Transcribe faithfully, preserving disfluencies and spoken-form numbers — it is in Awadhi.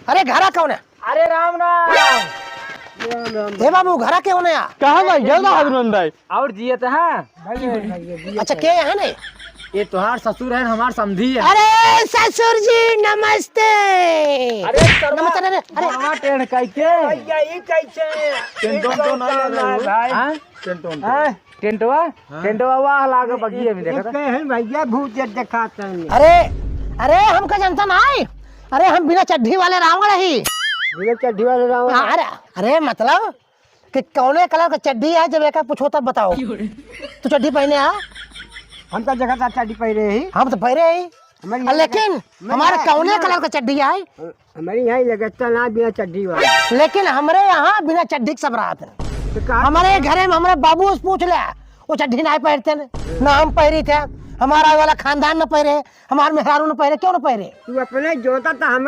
अरे घरा कौन है? अरे राम राम। राम राम। ए बाबू, घरा के होने आ? कहाँ भाई? जल्दा हाथ रंधाई। और जियत है? भाई, भाई, भाई, ये अच्छा, के है ने? ये तोहार ससुर है, हमार समधी है। अरे ससुर जी, नमस्ते। अरे सरवा, नमस्ते, अरे, अरे। बुढ़वा टेढ़ कह के। भैया, ये कैसे? टेंटो तो ना लगा है भाई। हाँ? टेंटो, टेंटो। हाँ? टेंटवा? हाँ। टेंटवा वाह लागे बगिए में देखा था। इसके हैं भैया, भूत जब दिखाते हैं। अरे, अरे, हमका जनता ना आई। अरे, हम बिना चड्ढी वाले रावण ही। बिना चड्ढी वाले रावण? हाँ, अरे, अरे, मतलब कि कौने कलर का चड्ढी है, जब एका पूछो तब बताओ। तू चड्ढी पहने आ? हम तो जगह था चड्ढी पहने ही। हम तो पहने ही। हमारे आ, यहाँ लेकिन हमारे हमारे यहाँ कौने हमारे कलर का चड्ढी है? हमारे यहाँ लगता ना बिना चड्ढी वाला। लेकिन हमरे यहाँ बिना चड्ढी के सब रहत है। तो का? हमारे घरे में हमरे बाबू से पूछ ले, वो चड्ढी ना पहनते ने, ना हम पहरी थे, हमारा वाला खानदान न पहरे, हमार मेहरारू न पहरे, क्यों न पहरे? तू अपने जोता तो हम